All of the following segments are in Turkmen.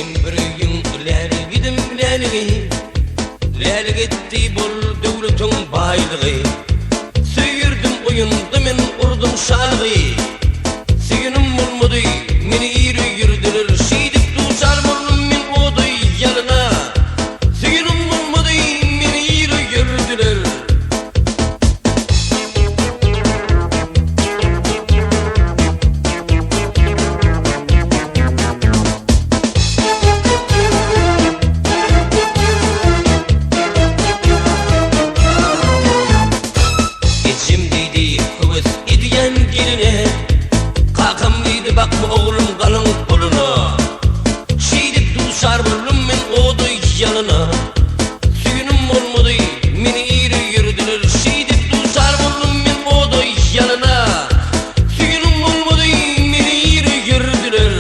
Men bir öýüň läligidim läligi, Lälik etdi bol döwletiň baýlygy. Söýerdim oýunda men urdum şalygy, Söýenim bolmady, meni ir öýerdiler, Şeýdip duçar boldum men oda ýalyna, Söýenim bolmady, meni ir öýerdiler. Ejem diýdi, höwes edýän geline, Kakam diýdi, bakma oglum galyň puluna. Şeýdip duçar boldum men oda ýalyna. Söýenim bolmady, meni ir öýerdiler, Şeýdip duçar boldum men oda ýalyna. Söýenim bolmady, meni ir öýerdiler.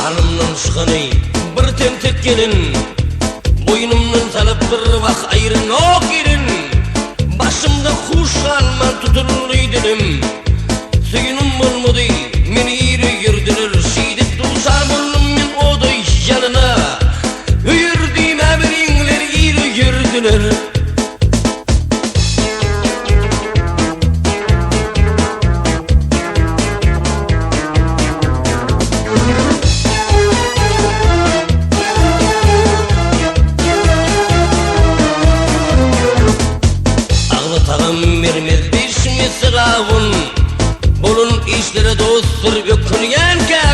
Alnymdan çykany bir tentek gelin, Boýnumdan salypdyr wah aýrynok elin. Başymda huş galman tutuldy dilim. Söýenim bolmady, meni ir öýerdiler, Şeýdip duçar boldum men oda ýalyna. Öýer diýmäweriňler ir öýerdiler. Agza tagam bermez bişmese gawun, Bolan işlere dostdur ökünýän käbir.